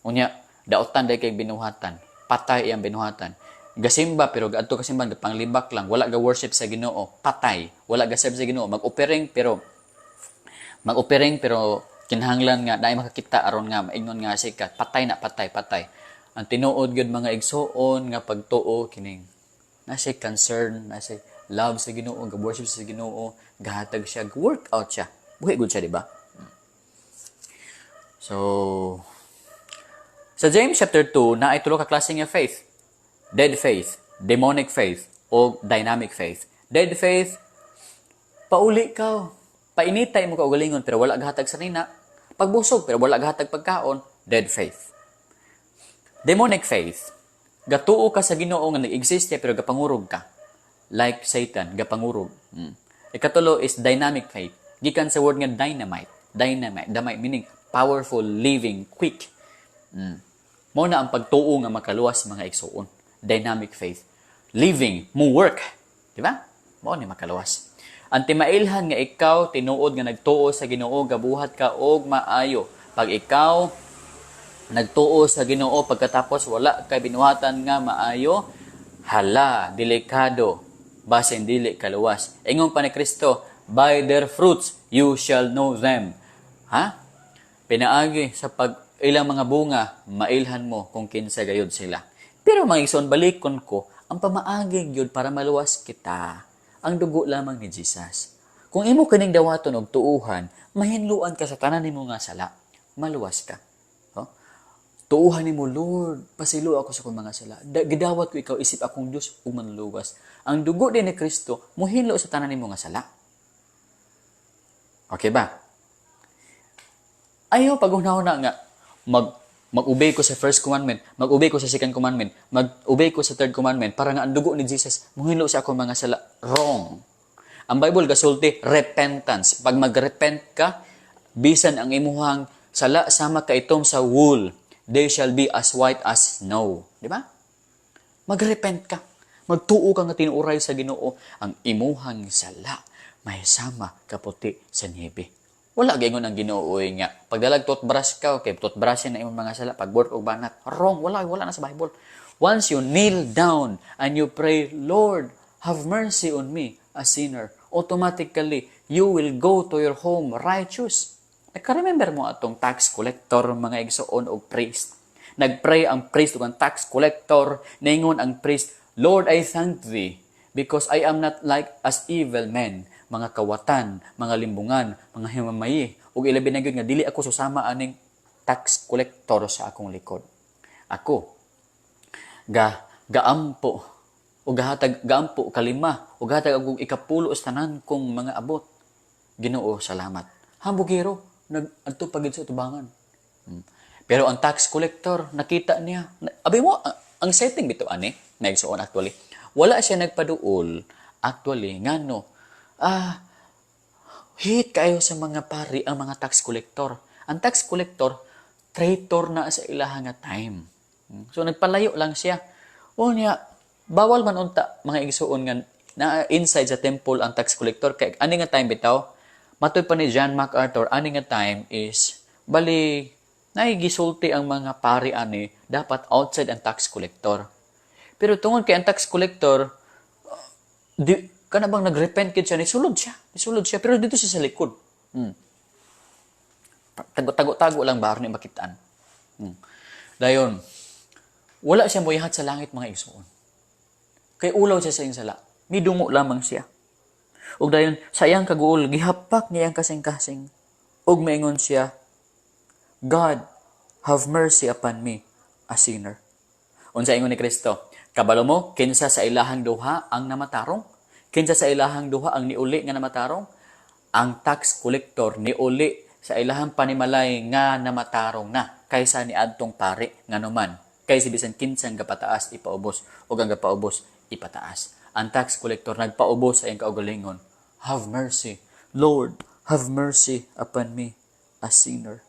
Unya daotan day kay binuhatan. Patay iyang binuhatan. Gasimba pero gaadto ka simba panglibak lang, wala ga worship sa Ginoo, patay. Wala ga serve sa Ginoo, mag-offering pero kinahanglan nga naay makakita aron nga maingon nga sikat, patay na, patay, patay. Ang tinuod gyud, mga igsuon, nga pagtuo kining na siya concern, na siya love sa Ginoo, ga worship sa Ginoo, gahatag siya, work out siya. Buhi gud siya, di ba? So sa James chapter 2, naay tulo ka klase nga faith. Dead faith, demonic faith, o dynamic faith. Dead faith, pauli ka. Painitay mo kaugalingon pero wala gahatag sa nina. Pagbusog pero wala gahatag pagkaon, dead faith. Demonic faith, gatuo ka sa Ginoo nga nag-exist siya pero gapangurog ka. Like Satan, gapangurog. Ikatulo is dynamic faith. Gikan sa word nga dynamite. Dynamite, dynamite meaning powerful, living, quick. Mao na ang pagtuo nga makaluwas, mga igsuon. Dynamic faith. Living, mo work. Di ba? Mao ni makaluwas. Ang timailhan nga ikaw tinuod nga nagtuo sa Ginoo, gabuhat ka og maayo. Pag ikaw nagtuo sa Ginoo pagkatapos wala kay binuhatan nga maayo, hala, delikado, basin dili kaluwas. Ingon pa ni Kristo, "By their fruits you shall know them." Ha? Pinaagi sa pag ilang mga bunga, mailhan mo kung kinsa gayud sila. Pero mga igsoon, balikon ko, ang pamaagi gyud para maluwas kita, ang dugo lamang ni Jesus. Kung imo kining dawaton og tuuhan, mahinluan ka sa tanan nimo nga sala, maluwas ka. Oh? Tuuhan nimo, "Lord, pasaylo ako sa akong mga sala. Gidawat ko ikaw isip akong Dios ug manluluwas." Ang dugo din ni Kristo muhinlo sa tanan nimo nga sala. Okay ba? Ayaw paghunahuna nga mag-obey ko sa first commandment, mag-obey ko sa second commandment, mag-obey ko sa third commandment para nga ang dugo ni Jesus muhinlo sa akong mga sala. Wrong. Ang Bible gasulti repentance. Pag mag-repent ka, bisan ang imuhang sala sama kaitom sa wool, they shall be as white as snow. Di ba? Mag-repent ka. Magtuo ka nga tinuuray sa Ginoo ang imuhang sala may sama kaputi sa niebe. Wala gaingon ang Ginoo nga pagdalag toothbrush ka, okay, toothbrush na imong mga sala pag work og banat. Wrong, wala wala na sa Bible. Once you kneel down and you pray, "Lord, have mercy on me, a sinner," automatically you will go to your home righteous. Nagka-remember mo atong tax collector, mga igsoon, og priest? Nagpray ang priest ug ang tax collector, ningon ang priest, "Lord, I thank thee because I am not like as evil men, mga kawatan, mga limbungan, mga himamayi, ug ilabi na gyud nga dili ako susama aning tax collector sa akong likod. Ako ga gaampo o gahatag gaampo kalima o gahatag akong ikapulo sa tanan kong mga abot. Ginoo, salamat." Hambugero nag adto pa gid sa tubangan. Pero ang tax collector, nakita niya. Abi mo, ang setting bitaw ani, naigsuon actually. Wala siya nagpaduol actually ngano hate kayo sa mga pari ang mga tax collector. Ang tax collector, traitor na sa ilaha nga time. So nagpalayo lang siya. O niya, bawal man unta, mga igsuon, nga na inside sa temple ang tax collector kay ani nga time bitaw, matoy pa ni John MacArthur, ani nga time is bali naigisulti ang mga pari ani dapat outside ang tax collector. Pero tungod kay ang tax collector di, Kana bang nagrepent gid siya, nisulod siya. Nisulod siya, pero dito siya sa likod. Tago-tago-tago lang ba, aron makitaan. Dayon, wala siya moyahat sa langit, mga igsoon. Kay ulaw siya sa iyang sala. Midungo lamang siya. Ug dayon, sa iyang kaguol, gihapak niya ang kasing-kasing. Ug maingon siya, "God, have mercy upon me, a sinner." Unsa ingon ni Kristo? "Kabalo mo, kinsa sa ilahang duha ang namatarong? Kinsa sa ilahang duha ang niuli nga namatarong?" Ang tax collector niuli sa ilahang panimalay nga namatarong na kaysa ni adtong pari, nganuman kay si bisan kinsang gapataas ipaubos ug ang gapaubos ipataas. Ang tax collector nagpaubos sa iyang kaugalingon. "Have mercy, Lord, have mercy upon me, a sinner."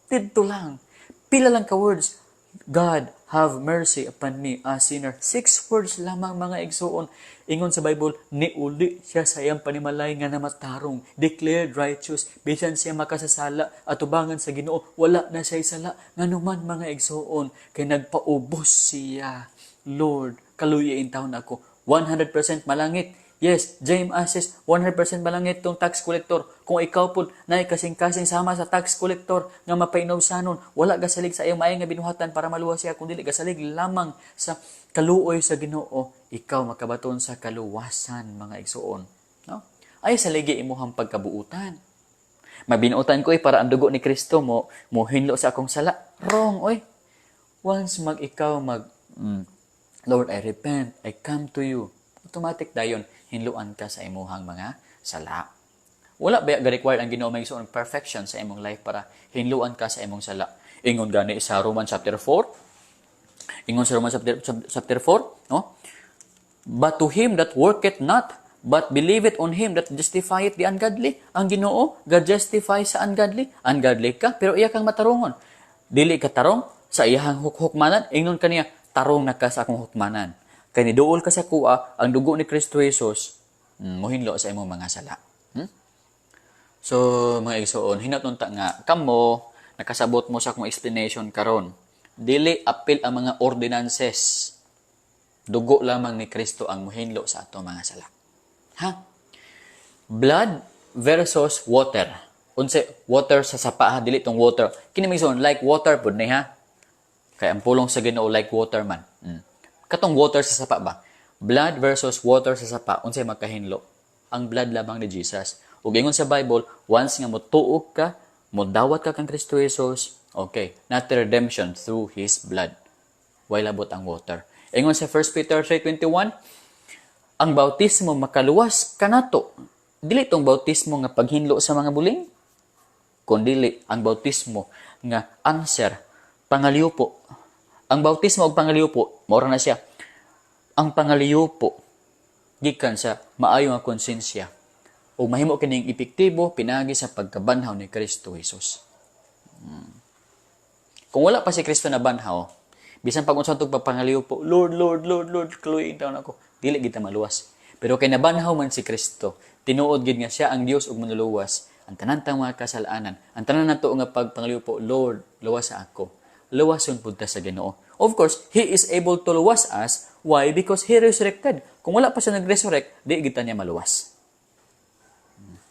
Didto lang. Pila lang ka words. "God, have mercy upon me, a sinner." Six words lamang, mga igsuon. Ingon sa Bible, niuli siya sa iyang panimalay nga namatarong, declared righteous, bisan siya makasasala, atubangan sa Ginoo, wala na siya sala. Nganuman, mga igsuon, kay nagpaubos siya. "Lord, kaluya intawon ako." 100% malangit. Yes, James Asses, 100% malangit tong tax collector. Kung ikaw po na kasing-kasing sama sa tax collector nga mapainawsanon, wala gasalig sa iyong maayong nga binuhatan para maluwas siya, kundi gasalig lamang sa kaluoy sa Ginoo, ikaw makabaton sa kaluwasan, mga igsuon. No? Ay saligi imuhang pagkabuutan. "Mabinuutan ko eh para ang dugo ni Kristo mo mo hinlo sa akong sala." Wrong, oy. Once mag ikaw mag "Lord, I repent, I come to you." Automatic dayon hinluan ka sa imuhang mga sala. Wala ba ga-require ang Ginoo, mga igsoon, perfection sa imong life para hinluan ka sa imong sala? Ingon gani sa Romans chapter 4. Ingon sa Romans chapter 4, no? "But to him that worketh not, but believeth on him that justifieth the ungodly." Ang Ginoo God justify sa ungodly. Ungodly ka, pero iya kang matarungon. Dili ka tarong sa iyahang hukmanan, ingnon kaniya, "Tarong na ka sa akong hukmanan. Kay niduol ka sa kuha, ang dugo ni Kristo Jesus, mohinlo sa imong mga sala." So, mga igsoon, hinot ta nga kamo nakasabot mo sa akong explanation karon. Dili apil ang mga ordinances. Dugo lamang ni Kristo ang mohinlo sa ato mga sala. Ha? Blood versus water. Unsa water sa sapa ha, dili tong water. Kini, mga igsoon, like water pud ni ha. Kay ang pulong sa Ginoo like water man. Katong water sa sapa ba? Blood versus water sa sapa, unsay magkahinlo? Ang blood lamang ni Jesus. Ug ingon sa Bible, once nga motuo ka, modawat ka kang Kristo Jesus, okay, not redemption through His blood. Way labot ang water. Ingon sa 1 Peter 3:21, ang bautismo makaluwas kanato. Dili tong bautismo nga paghinlo sa mga buling, kundili ang bautismo nga answer, pangaliupo. Ang bautismo ug pangaliupo, mao na siya. Ang pangaliupo gikan sa maayo nga konsensya ug mahimo kining epektibo pinagi sa pagkabanhaw ni Kristo Jesus. Kung wala pa si Kristo na banhaw, bisan pag unsa tog pagpangaliupo, "Lord, Lord, Lord, Lord, kaluoy taon ako," dili gid ta maluwas. Pero kay nabanhaw man si Kristo, tinuod gid nga siya ang Dios ug manluluwas. Ang tanan tang mga kasalanan, ang tanan nato nga pagpangaliupo, "Lord, luwas sa ako." Luwason pud ta sa Ginoo. Of course, He is able to luwas us. Why? Because He resurrected. Kung wala pa siya nag-resurrect, di gid ta niya maluwas.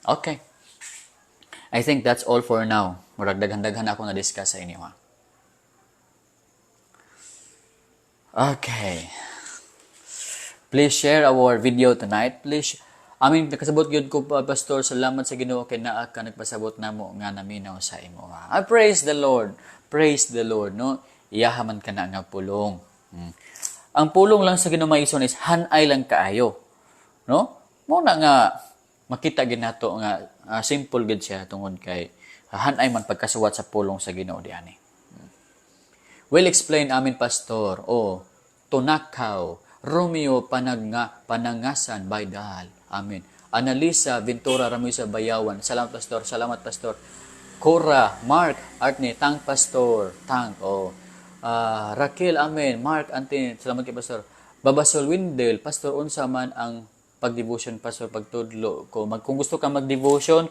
Okay. I think that's all for now. Murag daghan-daghan ako na discuss sa inyo ha. Okay. Please share our video tonight. Please. Amin, nakasabot gyud ko pa, Pastor. Salamat sa Ginoo kay naa ka nagpasabot namo nga naminaw sa imo. I praise the Lord. Praise the Lord, no? Iyaha man ka na nga pulong. Ang pulong lang sa Ginoo, mga igsoon, is hanay lang kaayo. No? Mo na nga makita gid nato nga simple gid siya tungod kay hanay man pagkasuwat sa pulong sa Ginoo diani. Will explain amin, Pastor. Oh, Tunakaw, Romeo Panagnga, Panangasan Baydal. Amen. Analisa Ventura Ramosa Bayawan. Salamat, Pastor. Salamat, Pastor. Cora, Mark, Artne, thank Pastor. Thank. Oh. Raquel, amen. Mark, Ante, salamat kay Pastor. Babasol Windel, "Pastor, unsa man ang pag-devotion, Pastor, pagtudlo ko?" Kung gusto ka mag-devotion,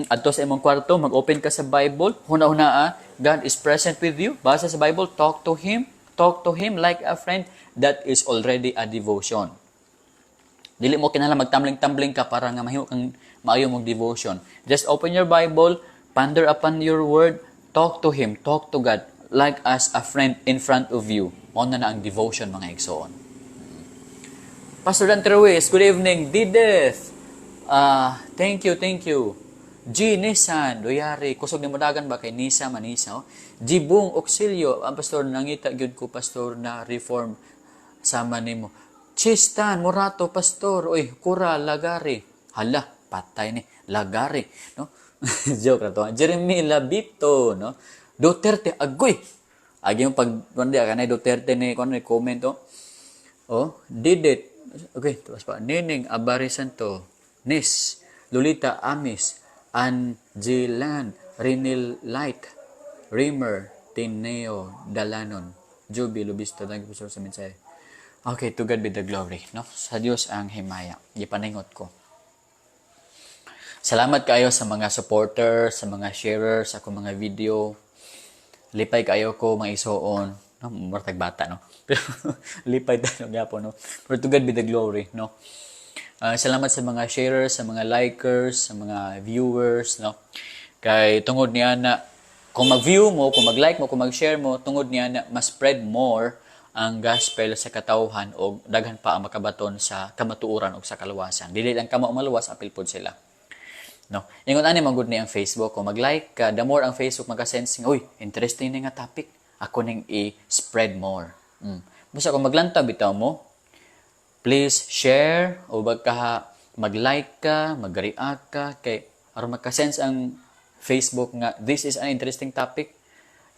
adto sa imong kwarto, mag-open ka sa Bible, huna-huna, God is present with you. Basa sa Bible, talk to Him, talk to Him like a friend. That is already a devotion. Dili mo kinahanglan magtambling-tambling ka para nga mahimo kang maayo mong devotion. Just open your Bible, ponder upon your word, talk to Him, talk to God like as a friend in front of you. Mao na na ang devotion, mga igsoon. Pastor Dante Ruiz, good evening. Dideth, thank you, thank you. G. Nissan, Duyari, kusog ni modagan ba kay Nisa Manisa. Oh. G. Bung Auxilio, ang pastor, nangita gyud ko, pastor, na reform sama nimo. Chistan, Morato, pastor, oy, Kura, Lagari. Hala, patay ni, Lagari, no? Joke ra to. Jeremy Labito, no? Duterte, agoy. Agi mo pag wandi kanay Duterte ni kuno ni comment, oh. Oh, did it. Okay, tapos pa. Nining Abarisanto, Nis, Lolita Amis, Angelan, Renil Light, Rimer, Tineo, Dalanon, Juby, Lubista, thank you sa mensahe. Okay, to God be the glory, no? Sa Dios ang himaya. Gipaningot ko. Salamat kayo sa mga supporters, sa mga sharers sa akong mga video. Lipay kayo ko, mga isuon. No, murtag bata, no? Pero lipay tayo gyapon, no? Pero to God be the glory, no? Salamat sa mga sharers, sa mga likers, sa mga viewers, no? Kay tungod niya na kung mag-view mo, kung mag-like mo, kung mag-share mo, tungod niya na mas spread more ang gospel sa katawhan o daghan pa ang makabaton sa kamatuoran o sa kaluwasan. Dili lang kamo maluwas, apil pod sila. No. Ingon ani man gud ni ang Facebook, kung mag-like ka, the more ang Facebook maka-sense nga, uy, interesting ni nga topic. Ako ning i-spread more. Basta kung maglantaw bitaw mo, please share o bagka mag-like ka, mag-react ka kay aron maka-sense ang Facebook nga this is an interesting topic.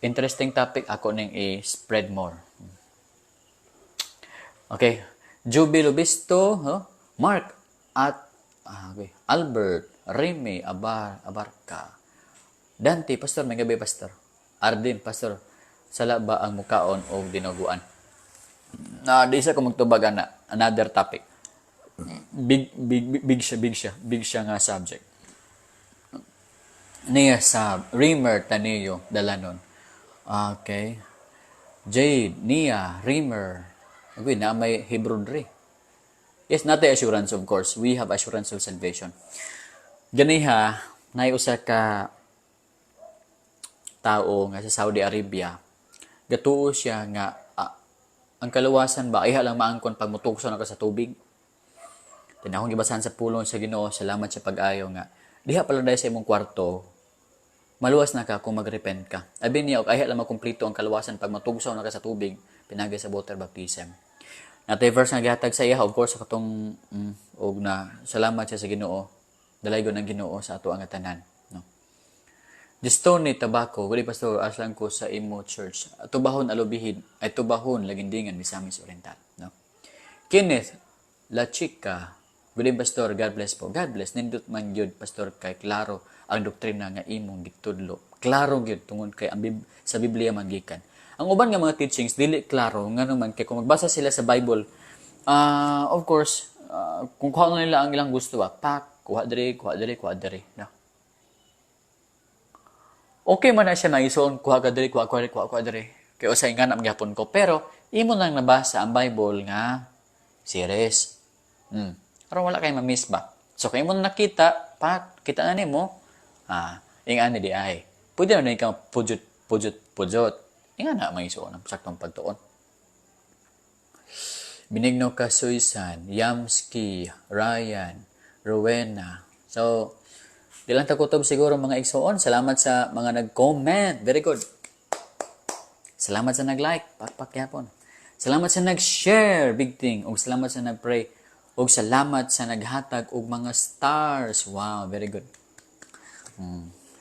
Interesting topic, ako ning i-spread more. Okay. Juby Lubisto, huh? Mark at okay. Albert Remy Abarca. Dante, pastor, may gabi, pastor. Ardin, pastor, sala ba ang mukaon o dinuguan? Na di sa ko magtubag ana, another topic. Big big big, big siya, big siya, big siya nga subject. Niya sa Rimer Taneo Dalanon. Okay. Jade, Nia, Rimer. Okay, na may Hebrew dre. Yes, not the assurance, of course. We have assurance of salvation. Ganiha, nay usa ka tao nga sa Saudi Arabia. Gatuo siya nga ang kaluwasan ba ayha lang maangkon pag mutugso na ka sa tubig. Tinahong gibasahan sa pulong sa Ginoo, salamat sa pag-ayo nga diha pala dahil sa imong kwarto maluwas na ka kung magrepent ka. Abi niya og ayha lang makumplito ang kaluwasan pag matugsaw na ka sa tubig pinagi sa water baptism. Natay verse nga gihatag sa iya, of course, sa katong og na salamat siya sa Ginoo. Dalaygon ang Ginoo sa ato ang tanan, no. Distone Tabako, guli pastor, aslan ko sa imo church. Tubahon Alubihid, ay Tubahon Lagindingan, Misamis Oriental, no. Kenneth La Chica, good pastor, God bless po. God bless. Nindot man gyud, pastor, kay klaro ang doktrina nga imong gitudlo. Klaro gyud tungod kay ang sa Biblia man gikan. Ang uban nga mga teachings dili klaro ngano man kay kung magbasa sila sa Bible, of course, kung kuha nila ang ilang gusto ba, pak, kuha diri, kuha diri, kuha diri, no. Okay man na siya maisuon, kuha ka diri, kuha kuha kuha kuha diri. Kay usay nga na gyapon ko, pero imo nang nabasa ang Bible nga series. Aron wala kay ma-miss ba. So kung imo na nakita, pak, kita na nimo, ing ani di ay. Pwede na ikaw pujot, pujot, pujot. Inga na maisuon ang saktong pagtuon. Benigno Kasuysan, Yamski, Ryan, Rowena. So, di lang takutob siguro, mga igsoon. Salamat sa mga nag-comment. Very good. Salamat sa nag-like. Pakpak yapon. Salamat sa nag-share. Big thing. Og salamat sa nag-pray. Og salamat sa naghatag og mga stars. Wow, very good.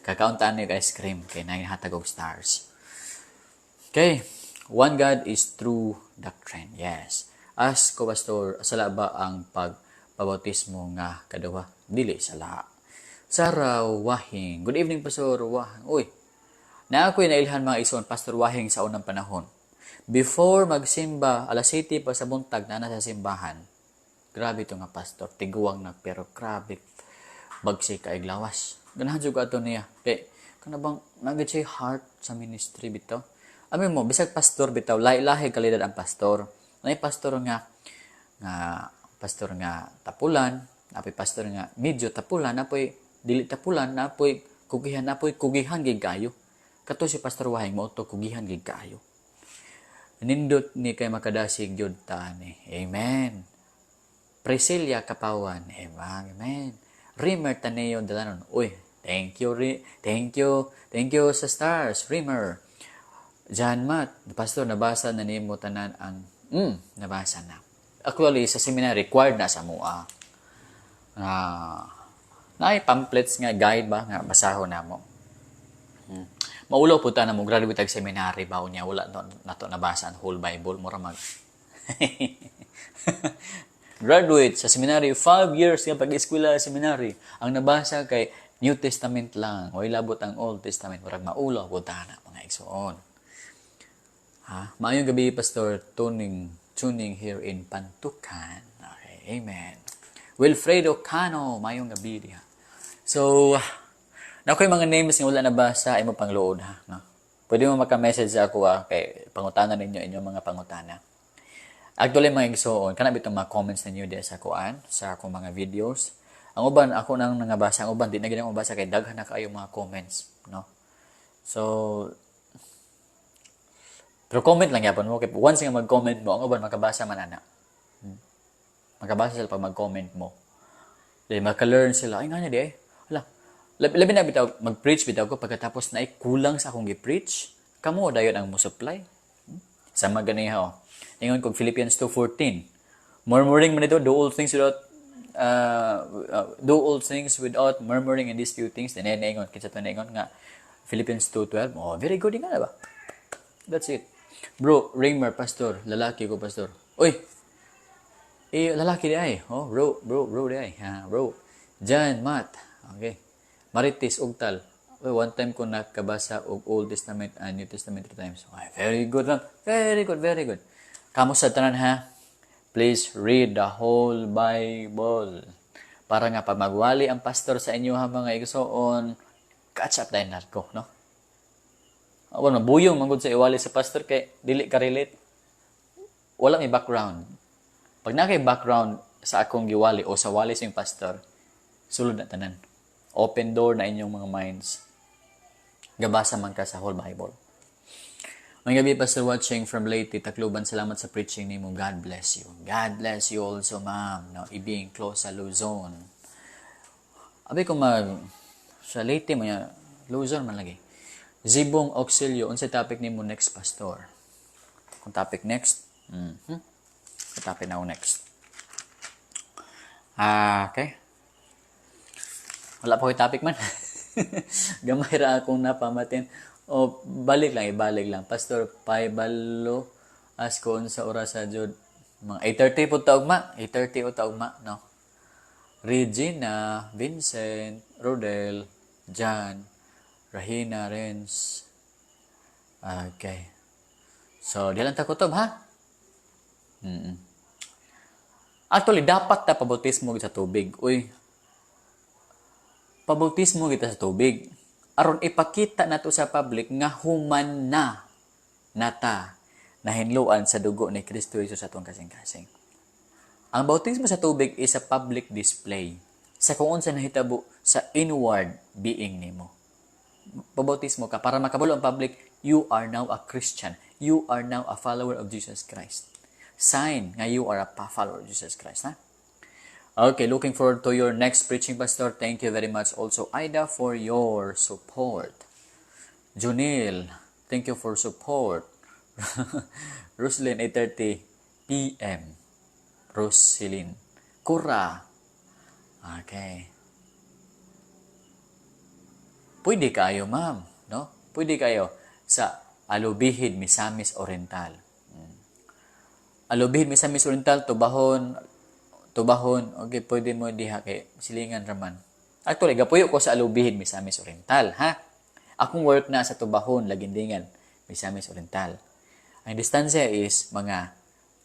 Kakauntaan ni ice cream kay naghatag og stars. Okay. One God is true doctrine. Yes. As ko, pastor, sala ba ang pagpabautismo nga kaduha? Dili sala. Sarah Wahing. Good evening, Pastor Wahing. Uy, na ako'y nailhan, mga ison, Pastor Wahing sa unang panahon. Before magsimba, alas 7 pa sa buntag na nasa simbahan. Grabe ito nga pastor, tiguang na pero grabe bagsik kay lawas. Ganahan jud ato niya. Kay kana bang nagit siya heart sa ministry bitaw. Ami mo bisag pastor bitaw, lahi-lahi kalidad ang pastor. Nay pastor nga nga pastor nga tapulan, napoy pastor nga medyo tapulan, napoy dili tapulan, napoy kugihan, napoy kugihan gid kaayo. Kato si Pastor Wahing mao to, kugihan gid kaayo. Nindot ni kay makadasig gyud ta ni. Amen. Priscilla Kapawan. Amen. Amen. Rimer Taneo Dalanon. Uy, thank you, thank you, thank you sa stars, Rimer. John Matt, "Pastor, nabasa na nimo tanan ang" Nabasa na. Actually, sa seminary, required na sa mua. Nga, naay pamphlets nga guide ba, nga basahon na mo. Maulaw po ta na mo graduate ag seminary ba unya wala no, nato nabasa ang whole Bible, mura mag graduate sa seminary, 5 years nga pag-eskwela sa seminary, ang nabasa kay New Testament lang, way labot ang Old Testament. Murag maulaw po ta na, mga igsoon, ha. Maayong gabi, Pastor Tuning, tuning here in Pantukan. Okay, amen. Wilfredo Cano, maayong gabi diha. So na ko'y mga names nga wala nabasa, ay mo pangluod ha, no? Pwede mo maka-message sa ako ah, kay pangutana ninyo inyong mga pangutana. Actually, mga igsoon, kana bitong mga comments ninyo diya sa kuan, sa akong mga videos. Ang uban ako nang nangabasa, ang uban di na gid ako mabasa kay daghan na kaayo mga comments, no? So pero comment lang yapon mo kay once nga mag-comment mo, ang uban makabasa man ana. Makabasa sila pag mag-comment mo. Dahil maka-learn sila, ay nga na di ay. Hala, labi na bitaw, mag-preach bitaw ko pagkatapos na ay kulang sa akong gi-preach, kamo dayon ang mo supply. Sama ganiha oh. Ingon kog Philippians 2:14. Murmuring man ito, do all things without murmuring and disputing. Then ingon kinsa to ingon nga Philippians 2:12. Oh, very good nga ba? That's it. Bro, Raymer, "Pastor, lalaki ko, Pastor." Uy. Eh, lalaki di ay. Oh, bro, bro, bro di ay. Ha, bro. John, Matt. Okay. Marites Ugtal. Uy, one time ko nakabasa og Old Testament and New Testament three times. Okay, very good lang. Very good, very good. Kamo sa tanan ha. Please read the whole Bible. Para nga pag magwali ang pastor sa inyo ha, mga igsoon, catch up dahil ko, no? Awan, mabuyong manggod sa iwali sa pastor kay dili ka relate. Wala may background. Pag na kay background sa akong giwali o sa wali sa inyong pastor, sulod na tanan. Open door na inyong mga minds. Gabasa man ka sa whole Bible. May gabi, Pastor, watching from Leyte, Tacloban. Salamat sa preaching nimo. God bless you. God bless you also, ma'am. No, ibing close sa Luzon. Abi ko mag sa Leyte mo ya, Luzon man lagi. Zibong Auxilio, unsay topic nimo next, Pastor? Kung topic next? Topic na ako next. Ah, okay. Wala pa ko'y topic man. Gamay ra akong napamatin. O, balik lang, ibalik lang. Pastor, paibalo as ko unsa oras sa jud. Mga 8:30 po ta ugma. 8:30 o ta ugma, no? Regina, Vincent, Rodel, John, Rahina, Renz. Okay. So, di lang ta kutob, ha? Actually, dapat ta pabautismo sa tubig. Uy, pabautismo kita sa tubig. Aron ipakita nato sa public nga human na nata nahinluan sa dugo ni Kristo Jesus sa atong kasing-kasing. Ang bautismo sa tubig is a public display sa kung unsa nahitabo sa inward being nimo. Pabautismo ka para makabalo ang public, you are now a Christian. You are now a follower of Jesus Christ. Sign nga you are a follower of Jesus Christ. Ha? Okay, looking forward to your next preaching, Pastor. Thank you very much also, Ida, for your support. Junil, thank you for support. Roslyn, 8:30 p.m. Roselyn. Kura. Okay. Pwede kayo, ma'am. No? Pwede kayo sa Alubijid, Misamis Oriental. Alubijid, Misamis Oriental, Tubahon, Tubahon, okay, pwede mo diha kay silingan raman. Actually, gapuyo ko sa Alubijid, Misamis Oriental, ha? Akong work na sa Tubahon, Lagindingan, Misamis Oriental. Ang distansya is mga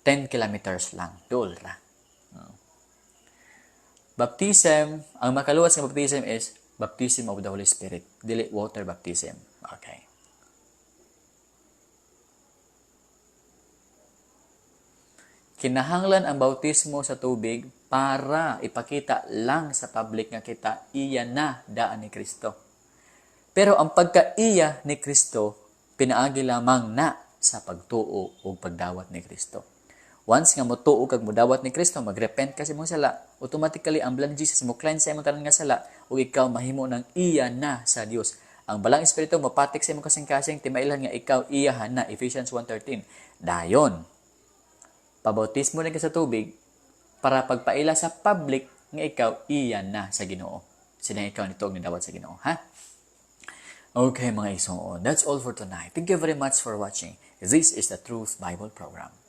10 kilometers lang. Dool ra. Oh. Baptism, ang makaluwas nga baptism is baptism of the Holy Spirit. Dili water baptism. Okay. Kinahanglan ang bautismo sa tubig para ipakita lang sa public nga kita iya na daan ni Kristo. Pero ang pagka-iya ni Kristo, pinaagi lamang na sa pagtuo o pagdawat ni Kristo. Once nga motuo kag modawat ni Kristo, magrepent ka sa imong sala, automatically ang blood ni Jesus mo cleanse sa imong tanan nga sala ug ikaw mahimo ng iya na sa Dios. Ang Balaang Espiritu mopatik sa imong kasing-kasing, timailhan nga ikaw iyahan na, Ephesians 1:13. Dayon, pabautismo na ka sa tubig para pagpaila sa public nga ikaw iya na sa Ginoo. Sina ikaw nito ang nidawat sa Ginoo, ha? Okay, mga igsoon, that's all for tonight. Thank you very much for watching. This is the Truth Bible Program.